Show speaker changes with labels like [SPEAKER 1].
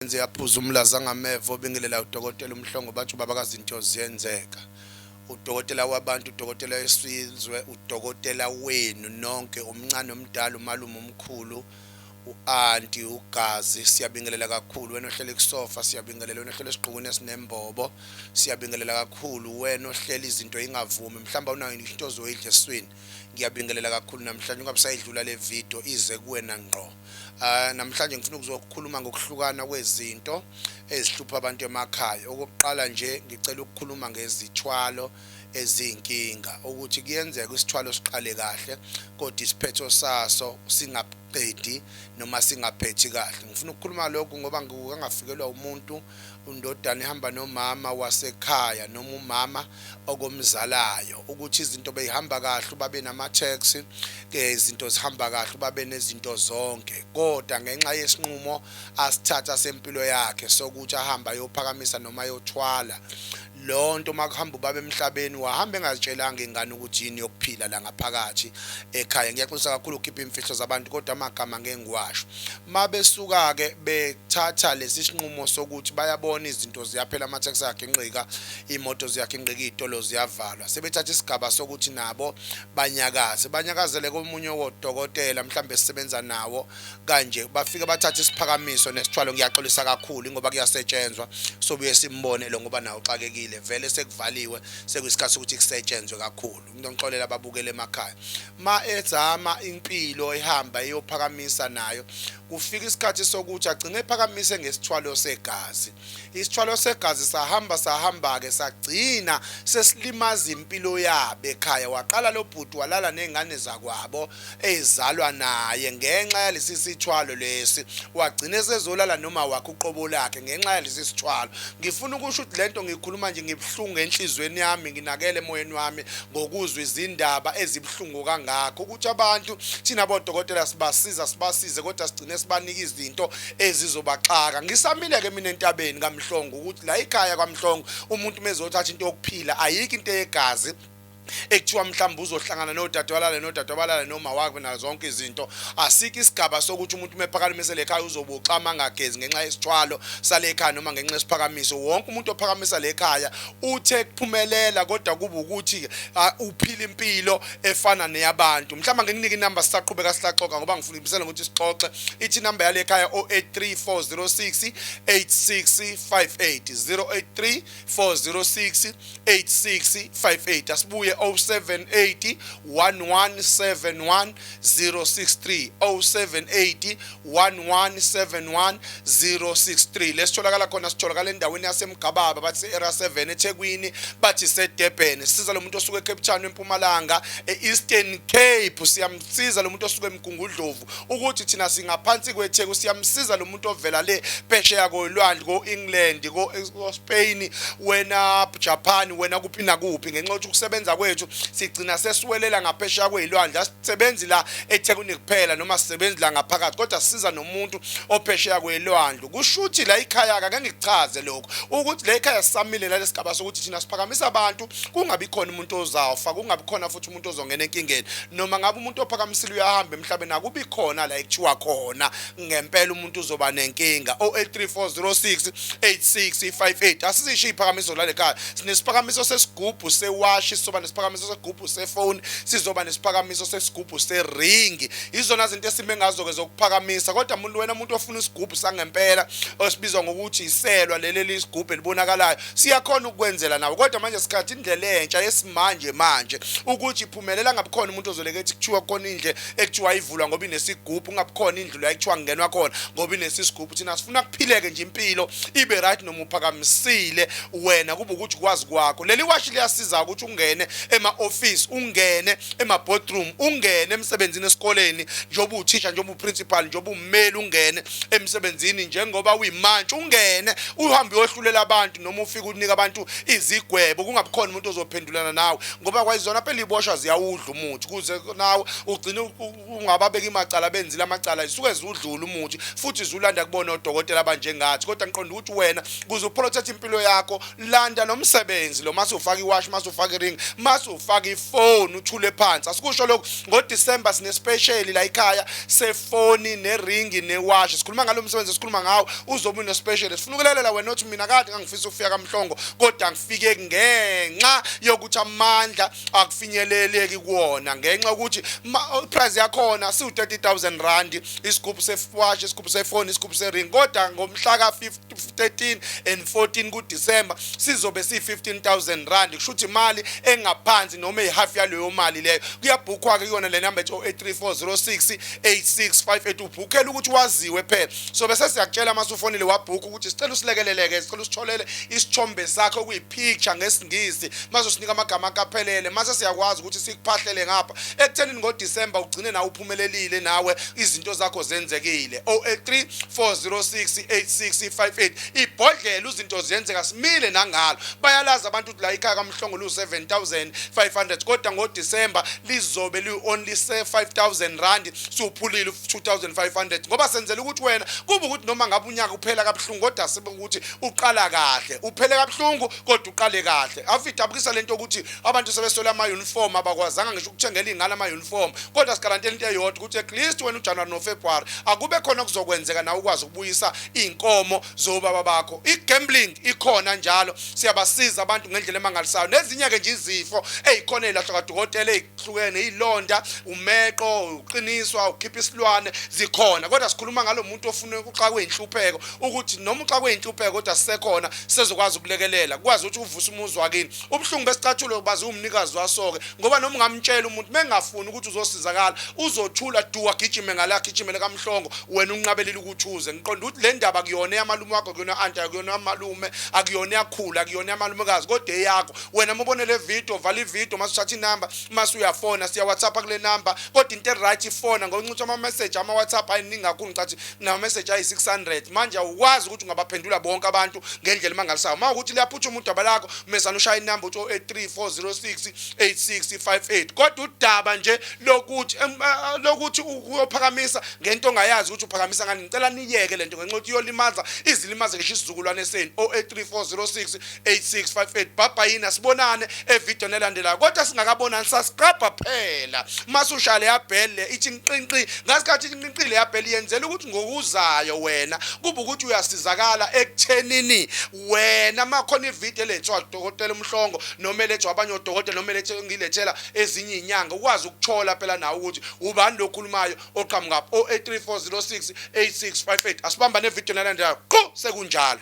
[SPEAKER 1] Enze yaphuza umlaza ngameva obingelela udokotela uMhlongo bathi ubaba kazinto ziyenzeka. Udokotela wabantu, udokotela wesizwe, udokotela wenu nonke, omncane omdala, umalume omkhulu, u-anti, ugazi, siyabingelela kakhulu. Wena ohleli kusofa siyabingelela, wena ohleli esigqokweni esinembobo siyabingelela kakhulu, wena ohleli izinto ingavumi, mhlawumbe awunayo ngisho into ozoyidla esiswini. Ngiyabingelela kakhulu namhlanje ungabe sayidlula le video ize kuwena ngqo. Ah namhlanje ngifuna ukuzokhuluma ngokuhlukana kwezinto ezihlupha abantu emakhaya. Okokuqala nje ngicela ukukhuluma ngezithwalo eziyinkinga ukuthi kuyenzeka isithwalo siqale kahle kodwa isiphetho saso singaqedi noma singaphethi kahle. Ngifuna ukukhuluma lokhu ngoba ngikuke ngafikelwa umuntu undodana ihamba nomama wasekhaya noma umama okomzalayo ukuthi izinto beyihamba kahle babe nama-tax ke izinto zihamba kahle babe nezinto zonke kodwa ngenxa yesinqumo asithatha sempilo yakhe sokuthi ahambe ayophakamisa noma ayothwala lonto makuhamba ubaba emhlabeni wahamba engazitshelanga ingane ukuthi yini yokuphila la ngaphakathi ekhaya. Ngiyaxolisa kakhulu ukukhipha imfihlo zabantu kodwa amagama ngeke ngiwasho. Mabesuka-ke bethatha lesi sinqumo sokuthi bayabona izinto ziyaphela, ama-taxi ayaginqika, iy'moto ziyaginqika, iy'tolo ziyavalwa, sebethatha isigaba sokuthi nabo banyakaze, banyakazele komunye wodokotela mhlawumbe esisebenza nawo kanje, bafike bathathe isiphakamiso nesithwalo. Ngiyaxolisa kakhulu ngoba kuyasetshenzwa, sobuye simbone lo ngoba nawo uxakekile vele, sekuvaliwe, sekuyisikhathi sokuthi kusetshenzwe kakhulu. Ngixolela ababukele emakhaya. Ma ezama impilo ehamba eyophakamisa nayo, kufika isikhathi sokuthi agcine ephakamise ngesithwalo segazi. Isithwalo segazi sahamba sahamba-ke sagcina sesilimaza impilo yabo ekhaya. Waqala lo bhuti walala ney'ngane zakwabo ezalwa naye ngenxa yalesi sithwalo lesi, wagcina esezolala noma wakhe uqobo lakhe ngenxa yalesi sithwalo. Ngifuna ukusho ukuthi lento ngikhuluma nje ngibuhlungu enhlizweni yami, nginakele emoyeni wami ngokuzwa izindaba ezibuhlungu kangakho ukuthi abantu thina bodokotela sibasiza sibasize kodwa sigcine sibanika izinto ezizobaxaka. Ngisamile-ke mina entabeni kaMhlongo ukuthi la ekhaya kwaMhlongo umuntu mezothatha into yokuphila ayikho into eyegazi ekuthiwa mhlawumbe uzohlangana nodade walale nodade wabalale noma wakhe nazo zonke izinto. Asikho isigaba sokuthi umuntu uma ephakamisele ekhaya uzobuxama angagezi ngenxa yesithwalo sale ekhaya noma ngenxa yesiphakamiso. Wonke umuntu ophakamisa le ekhaya uthe kuphumelela kodwa kuba ukuthi uphila impilo efana neyabantu. Mhlawumbe ngikunike inamba sisaqhubeka sisaxoxa ngoba ngifuna ibisela ukuthi sixoxe. Ithi inamba yale ekhaya 083 406 8658, 083 406 8658. Asibuye 078 1171 063, 078 1171 063. Lesitholakala khona, sitholakala endaweni yaseMgababa, bathi area 7 eThekwini, bathi seDurban. Siza lo muntu osuka eCape Town, eMpumalanga, eEastern Cape. Siyamsiza lo muntu osuka eMgungundlovu ukuthi thina singaphansi kweTheku. Siyamsiza lo muntu ovela le phesheya kolwandle, ko-England, ko-Spain, wena Japan, wena kuphi nakuphi, ngenxa yokuthi ukusebenza kwethu sigcina sesiwelela ngaphesheya kwey'lwandle. Asisebenzi la eThekwini kuphela noma sisebenzi la ngaphakathi, kodwa sisiza nomuntu ophesheya kwelwandle. Kusho ukuthi la ikhaya-ke, ake ngikuchaze lokhu ukuthi la ekhaya sisamile nalesigaba sokuthi thina siphakamisa abantu kungabi khona umuntu ozafa, kungabi khona futhi umuntu ozongena enkingeni. Noma ngabe umuntu ophakamisile uyahamba emhlabeni, akubi khona la ekuthiwa khona ngempela umuntu uzoba nenkinga. 083406 8658. Asizisho iphakamiso lale khaya. Sinesiphakamiso sesigubhu sewashi, sizoba nesiphakamiso segubhu sefoni, sizoba nesiphakamiso sesigubhu seringi. Izona zinto esime ngazo-ke zokuphakamisa. Kodwa muntu, wena umuntu ofuna isigubhu sangempela esibizwa ngokuthi iselwa leli lisigubhu elibonakalayo, siyakhona ukukwenzela nawe. Kodwa manje sikhathi indlela entsha yesimanje manje ukuthi iphumelela, ngabikhona umuntu ozoleke ethi kuthiwa khona indle ekuthiwa ivulwa ngoba inesigubhu, kungabikhona indlu la ekuthiwa kungenwa khona ngoba inesisigubhu. Thina sifuna kuphileke nje, impilo ibe right noma uphakamisile wena, kube ukuthi kwazi kwakho. Leli washi liyasiza ukuthi ungene ema-office, ungene ema-boardroom, ungene emsebenzini esikoleni njengoba uthisha, njengoba uprincipal, njengoba ummeli, ungene emsebenzini njengoba uyimantshi, ungene uhambe uyohlulela abantu noma ufike unika abantu izigwebo, kungabi khona umuntu ozophendulana nawe, ngoba kwayizona phela iboshwa ziyawudla umuthi kuze nawe ugcine ungababeka imacala benzile amacala, isuke zudlula umuthi futhi zulanda kubona odokotela abanjengathi. Kodwa ngiqonda ukuthi wena kuze uprotect impilo yakho, landa lo msebenzi lo. Mase ufaka iwashi, mase ufaka iring. Mase ufaka ifoni uthule phansi. Asikusho lokhu, ngoDecember sine special la ekhaya sefoni neringi newashi. Sikhuluma ngalo msebenzi esikhuluma ngawo, uzobe une special. Sifuna ukulalela wena othi mina kade ngangifisa ukufika kaMhlongo, kodwa ngifike ngenxa yokuthi amandla akufinyeleleki kuwona, ngenxa yokuthi price yakhona siwu 30000 rand, isigubhu sewashi, isigubhu sefoni, isigubhu sering. Kodwa ngomhla ka 13 and 14 kuDecember sizobe siyi 15000 rand, kusho ukuthi imali engaphansi noma eyihalf yaleyo mali leyo. Kuyabhukhwa ke kuyona le number ethi 083406 8658, ubhukhela ukuthi waziwe phela. So bese siyakutshela mase ufonile wabhukha ukuthi sicela usilekeleleke, sicela usitholele isithombe sakho okuyipicture ngesingisi, mase usinika amagama akaphelele, mase siyakwazi ukuthi sikuphahlele ngapha ekuthenini ngoDecember ugcine nawe uphumelelile, nawe izinto zakho zenzekile. 083 406 8658, ibhodlela izinto ziyenzeka, simile nangalo. Bayalazi abantu ukuthi la ikhaya kaMhlongo lu 7500, kodwa ngoDecember lizobe li only 5000 rand, siwuphulile 2500, ngoba senzela ukuthi wena kube ukuthi noma ngabe unyaka uphela kabuhlungu, kodwa sibe ukuthi uqala kahle. Uphele kabuhlungu kodwa uqale kahle. Afidabukisa lento ukuthi abantu sebesola ama uniform, abakwazanga ngisho ukuthengela ingane ama uniform, kodwa sigarantela into eyodwa ukuthi at least wena uJanuary noFebruary akube khona kuzokwenzeka nawe ukwazi ukubuyisa inkomo zobaba bakho. I-gambling ikhona njalo, siyabasiza abantu ngendlela emangalisayo, nezinye ke nje izifo ezikhona ezilahlwa kadokotela ezihlukene, izilonda, umeqo, uqiniswa, ukhipha isilwane, zikhona. Kodwa sikhuluma ngalo muntu ofuna uxakwe inhlupheko, ukuthi noma uxakwe inhlupheko kodwa sisekhona, sezokwazi ukulekelela, kwazi ukuthi uvuse umuzi wakini. Ubuhlungu besicathulo bazi umnikazi waso-ke, ngoba noma ungamtshela umuntu mengafuni ukuthi uzosizakala, uzothula du, agijime ngala, agijimele kaMhlongo, wena unqabelile ukuthi uze. Ngiqonda ukuthi le ndaba kuyona eyamalume wakho, kuyona anti, akuyona malume, akuyona yakhula, akuyona yamalumekazi, kodwa eyakho wena. Uma ubone le video, vala ivideo, mase uthatha inamba, mase uyafona. Siya WhatsApp kule namba, kodwa into right ifona ngokuncitha ama message, ama WhatsApp ayiningi kakhulu. Ngicathi nama message ayi 600 manje, awukwazi ukuthi ungabaphendula bonke abantu ngendlela emangalisayo. Uma ukuthi liyaphuthuma udaba lakho, mesana ushaya inamba uthi 083406 8658. Kodwa udaba nje lokuthi uyophakamisa ngento ongayazi ukuthi uphakamisa ngani, ngicela niyeke lento, ngenxa yokuthi iyolimaza, izilimaze ngisho isizukulwane senu. 083406 8658. Bhabha yini, sibonane evideo elandelayo. Kodwa singakabonani, subscribe phela, mase ushaya leya bell le ithi nqinqi. Ngasikhathi ithi nqinqi leya bell, yenzela ukuthi ngokuzayo wena kube ukuthi uyasizakala ekuthenini wena makhona ivideo elethwa udokotela uMhlongo, noma elethwa abanye odokotela, noma elethwa ngilethela ezinye izinyanga, ukwazi ukuthola phela nawe ukuthi ubani lokhulumayo oqhamuka 083406 8658. Asibamba nevideo elandelayo, qhu sekunjalo.